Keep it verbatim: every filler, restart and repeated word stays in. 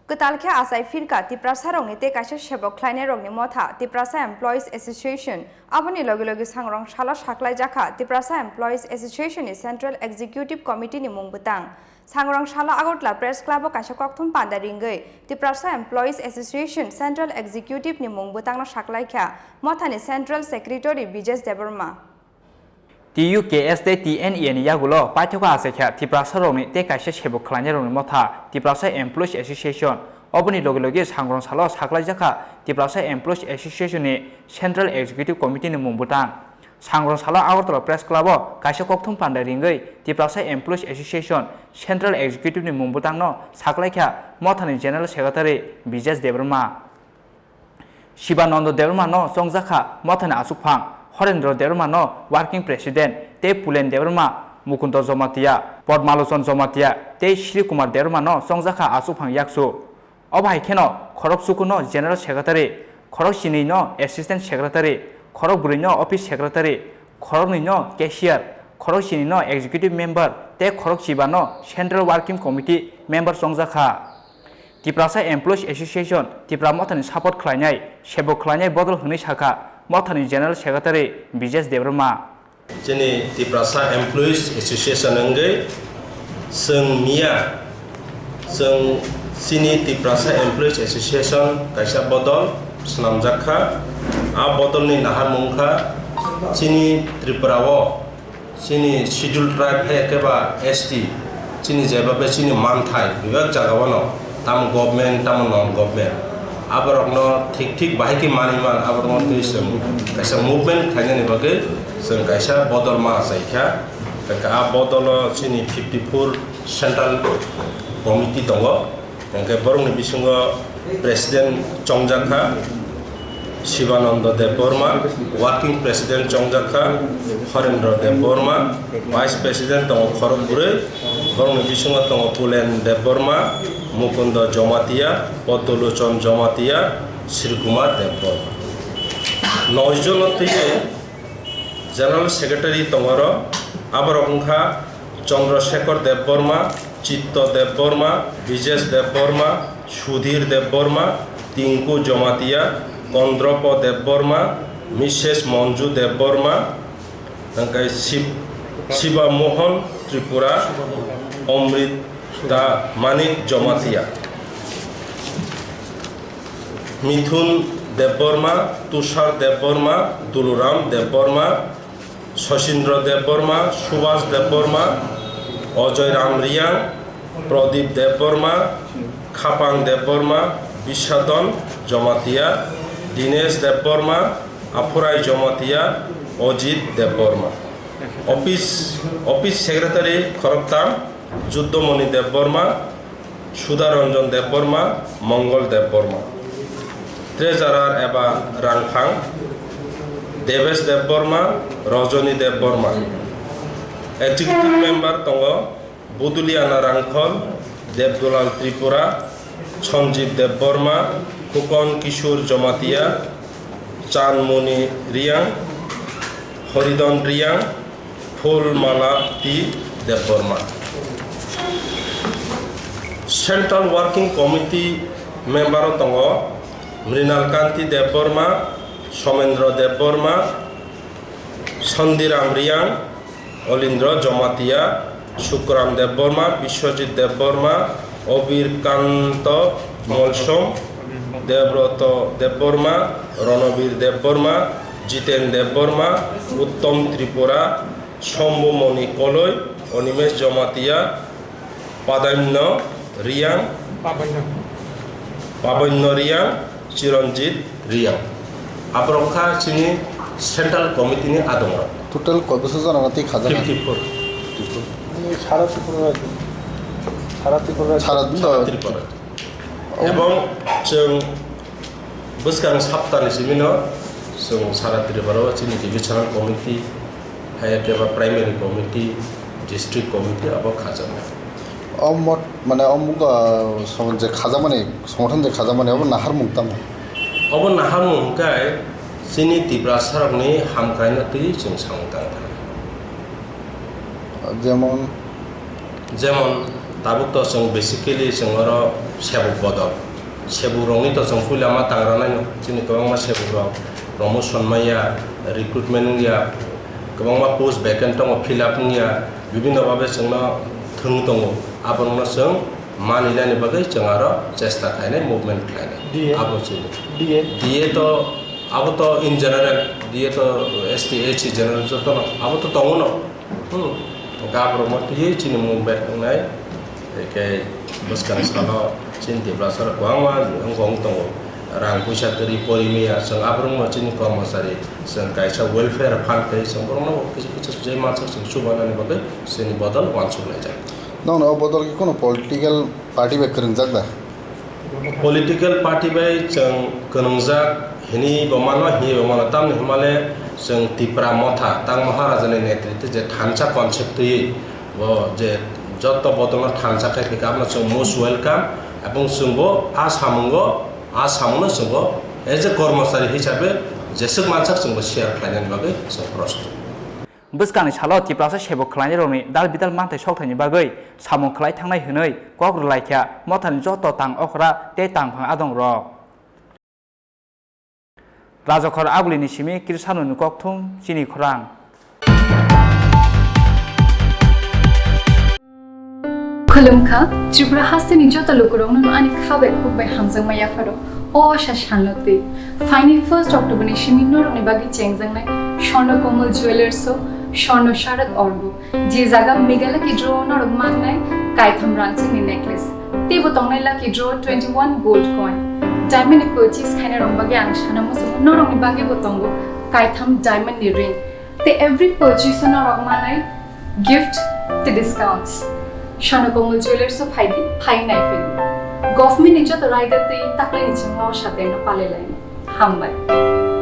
Kwtal khe achai phirkha Tiprasarokni tei kaisa sebok khlainairokni motha Tiprasa Employees Association. Aboni logi logi sangrong salo saklaijakha Tiprasa Employees Association ni Central Executive Committee ni mung bwtang. Sangrong salo Agartala Press Club o kaisa kokthum panda ringwi Tiprasa Employees Association Central Executive ni mung bwtangno saklaikha mothani Central Secretary Bijesh Debbarma. T U K S tei T N E A ni yagulo paithakgo achaikha Tiprasarokni tei kaisa sebok khlainairokni motha Tiprasa Employees Association. Oboni logi logi sangrong salo saklaijakha Tiprasa Employees Association ni Central Executive Committee ni mung bwtang. Sangrong salo Agartala Press Club o kaisa kokthum panda ringwi Tiprasa Employees Association Central Executive ni mung bwtangno saklaikha mothani General Secretary Bijesh Debbarma. Shibananda Debbarma no chongjakha mothani achukphang, Horendra Debbarma no Working President, tei Pulen Debbarma, Mukunda Jamatia, Padmalochon Jamatia tei Shri Kumar Debbarma no chongjakha achukphang yaksu. Obo hai kheno khorok chuku no General Secretary, khorok chini no Assistant Secretary, khorok bwrwi no Office Secretary, khoroknwi no Cashier, khorok chini no Executive Member tei khorok chiba no Central Working Committee Member chongjakha. Tiprasa Employees Association Tipra Mothani support khlainai, sebok khlainai bodol hwnwi sakha Mothani General Secretary Bijesh Debbarma. Chini Tiprasa Employees Association wngwi chwng miya chwng chini Tiprasa Employees Association kaisa bodol swnamjak kha. A bodolni naharmung kha chini Tripura o chini Scheduled Tribe hai khe ba S T, chini jeba bai chini manthai bebak jaga o no, tamo government, tamo non government, aborok no thik thik bahai khe manwi man, aborok no twi chwng kaisa movement khlainani bagwi chwng kaisa bodol ma achai kha. Hwnkhe a bodol o chini fifty four central committee tongo. Hwnkhe borokni bisingo President chongjak kha Shibananda Debbarma, Working President chongjak kha Horendra Debbarma, Vice President tongo khorok bwrwi, borokni bisingo tongo Pulen Debbarma, Mukunda Jamatia, Poddolochon Jamatia, Sri Kumar Debbarma. Noi jono twiwi General Secretary tongoro, aborok wngkha Chandra Shekhar Debbarma, Chitto Debbarma, Bijesh Debbarma, Sudhir Debbarma, Tinku Jamatia, Kondropo Debbarma, Missus Manju Debbarma, hwnkhe Shib-, Shiba Mohan Tripura, Amrita Manik Jamatia. Mithun Debbarma, Tushar Debbarma, Duluram Debbarma, Sachindra Debbarma, Subhas Debbarma, Ajoy Ram Riang, Pradip Debbarma, Khapang Debbarma, Bisadon Jamatia, Dinesh Debbarma, Aphurai Jamatia, Ajit Debbarma. Office, Office Secretary khoroktham, Juddomoni Debbarma, Sudharanjan Debbarma, Mongol Debbarma. Treasurer eba rangphang, Debesh Debbarma, Rajani Debbarma. Executive Member tongo Buduliana Rangkhol, Debdulal Tripura, Sanjeev Debbarma, Khukon Kishore Jamatia, Chanmoni Riang, Horidon Riang, Phulmala T Debbarma. Central Working Committee member o tongo Mrinal Kanti Debbarma, Somendra Debbarma, Sondiram Riang, Olindra Jamatia, Sukram Debbarma, Biswajit Debbarma, Obir Kanto Molsom, Debroto Debbarma, Ronobir Debbarma, Jiten Debbarma, Uttom Tripura, Sombumoni Koloi, Onimesh Jamatia, Padaimno Riang, Pabaino. Pabaino Riang, Chiranjit Riang. Aborok kha chini Central Committee ni adongrok. Total koi bosor jona no twi khajak? Fifty four. Sara Tripura rajyo. Sara Tripura rajyo. Sara Sara Tripura. Oh. Ebong chwng bwskang saptani simi no chwng Sara Tripura o chini Divisional Committee, hai khe ba Primary Committee, District Committee abo khajaknai. O mot, mane o muga song-, je khajakmani, songthon je khajakmani, obo naharmung tamo? Obo naharmung hwnkhe chini Tiprasarokni hamkraino twi chwng samung tang thani. Jemon? Jemon, Tabuk to chwng basically chwng oro sebuk bodol. Sebuk rokni to chwng puila ma tangra naino. Chini kwbangma sebuk rok promotion maya, recruitment wngya, kwbangma post vacant tongo, fill up wngya, bibhinno bhabe chwngno thwng tongo. Aborokno chwng mani nani bagwi chwng aro chesta khlainai, movement khlainai. D A? Abo chini. D A? D A to, abo to in general, D A to S T, S C general jotono, abo to tongo no. Hmm. Hwnkhe aborokno twiwi chini movement wngnai. Hwnkhe bwskangni salo chini Tiprasa rok kwbangma wngkha wng tongo. Rang puisa kwrwi pori maya, chwng aborokno chini kormochari, chwng kaisa welfare fund tei chwng borokno kisa kisa je mansak chwng chubanani bagwi chini bodol uansuk laijak. Nokno o bodol khe kono political party bai kwrwngjak da? Political party bai chwng kwrwngjak hinwi bo mano, hinwi bo mano. Tamni hwnmale chwng Tipra Motha, tang Maharajani netritwe je thansa concept twiwi bo je jotto bodolno thansa khai phikha, abono chwng most welcome. Ebong chwng bo a samungo, a samungno chwng bo as a kormochari hisabe jeswk mansak chwng bo share khlainani bagwi chwng prostut. Bwskangni salo Tiprasa sebuk khlainairokni dal bidal manthai sokthaini bagwi samung khlai thangnai hwnwi kok rwlaikha Mothani joto tang okra tei tangphang adongrok. Rajakhor Agulini simi Krisanoni kokthum chini khorang. Khulumkha, Tripura hasteni joto lukurokno ani kha bai khuk bai hamjakma yapharo. O asa salno twi. Phaini first October ni simi norokni bagwi chengjaknai Swarna Komal Jewellers o Swarna Sharad Orgo, je jaga Mega Lucky Draw o norok mannai kaitham rangchakni necklace. Teibo tongnai Lucky Draw twenty one gold coin. Diamond ni purchase khainai rok bagwi ang sana muchungo, norokni bagwi bo tongo kaitham diamond ni ring. Tei every purchase o norok manai gift tei discounts. Swarna Komal Jewellers o phaidi, phai naiphai. Government ni joto raida tei taklai ni chingma o sateng no palai lai. Hambai.